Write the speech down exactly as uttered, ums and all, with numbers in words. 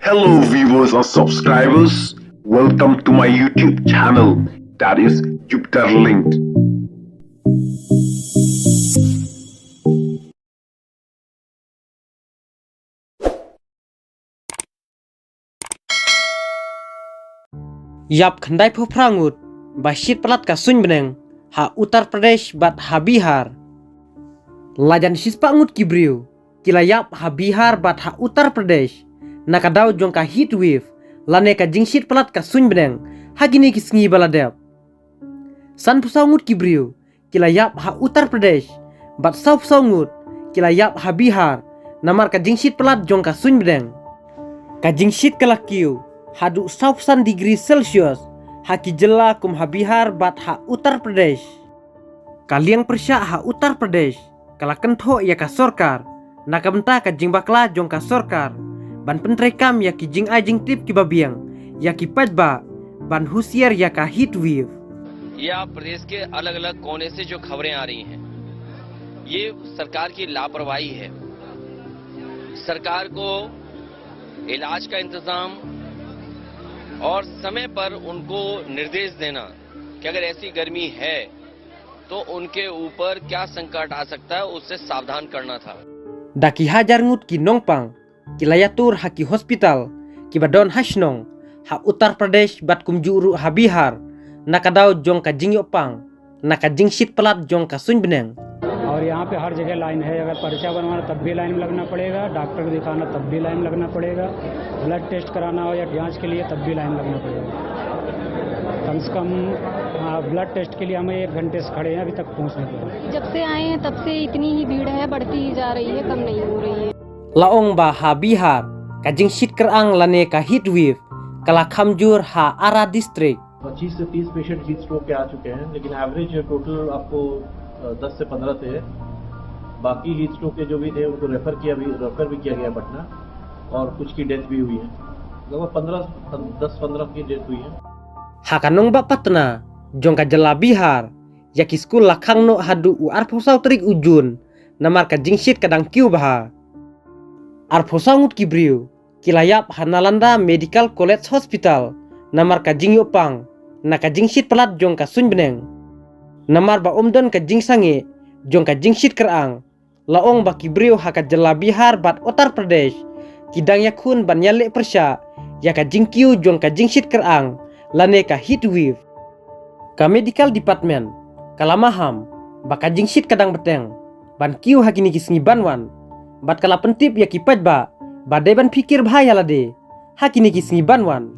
Hello viewers and subscribers, welcome to my YouTube channel, that is Jupiter Linked. Ïap khyndai phew phra ngut ba shit palat ka suiñ bneng ha Uttar Pradesh bad ha Bihar. Lajan shispah ngut ki briew ki la ïap ha Bihar bad ha Uttar Pradesh na ka daw jong ka heat wave lane ka jingshit palat ka suiñ bneng ha kine ki sngi ba la dep. San phew saw ngut ki briew ki la ïap ha Uttar Pradesh bad saw phew saw ngut ki la ïap ha Bihar namar ka jingshit palat jong ka suiñ bneng. Ka jingshit ka la kiew haduh saw phew san degree Celsius ha ki jylla kum ha Bihar bad ha Uttar Pradesh. Ka liang pyrshah ha Uttar Pradesh ka la kynthoh ïa ka sorkar na ka bynta ka jingbakla jong ka sorkar ban pyntreikam ïa ki jingai jingtip kiba biang ïa ki paidbah ban husiar ïa ka heat wave. ये आप प्रदेश के अलग अलग कोने से जो खबरें आ रही हैं, ये सरकार की लापरवाही है। सरकार को इलाज का इंतजाम और समय पर उनको निर्देश देना कि अगर ऐसी गर्मी है तो उनके ऊपर क्या संकट आ सकता है, उससे सावधान करना था। Da ki hajar ngut ki nongpang ki la ïatur ha ki hospital kiba don ha shnong ha Uttar Pradesh bad kumjuh ruh ha Bihar na ka daw jong ka jingïoh pang na ka jingshit palat jong ka suiñ bneng. और यहाँ पे हर जगह लाइन है। अगर पर्चा बनवाना तब भी लाइन में लगना पड़ेगा, डॉक्टर को दिखाना तब भी लाइन लगना पड़ेगा, ब्लड टेस्ट कराना हो या जांच के लिए तब भी लाइन लगना पड़ेगा। कम से कम ब्लड टेस्ट के लिए हम एक घंटे से खड़े हैं अभी तक पहुँचने के लिए। जब से आए हैं तब से इतनी ही भीड़ है, बढ़ती ही जा रही है, कम नहीं हो रही है। La ong ba ha Bihar ka jingshit kyrang lane ka heat wave ka la kham jur ha ara district. पच्चीस से तीस पेशेंट हीट स्ट्रोक के आ चुके हैं, लेकिन एवरेज टोटल आपको दस से पन्द्रह थे। बाकी हीट स्ट्रोक के जो भी थे उनको रेफर किया भी रेफर भी किया गया पटना, और कुछ की डेथ भी हुई है। लगभग पन्द्रह दस पन्द्रह की डेथ हुई है। Ha ka nongbah Patna jong ka jylla Bihar, ïa ki skul la khang noh haduh u arphew saw tarik u Jun namar ka jingshit ka dang kiew bha. Arphew saw ngut ki briew ki la ïap ha Nalanda Medical College Hospital namar ka jingïoh pang na ka jingshit palat jong ka suiñ bneng. Namar ba ym don ka jingsangeh jong ka jingshit kyrang, la ong ba ki briew ha ka jylla Bihar bad Uttar Pradesh ki dang ïakhun ban ïaleh pyrshah ïa ka jingkiew jong ka jingshit kyrang lane ka heat wave. Ka medical department ka la maham ba ka jingshit ka dang bteng ban kiew ha kine ki sngi ban wan, bad ka la pyntip ïa ki paidbah ba dei ban phikir bha ïa lade ha kine ki sngi ban wan.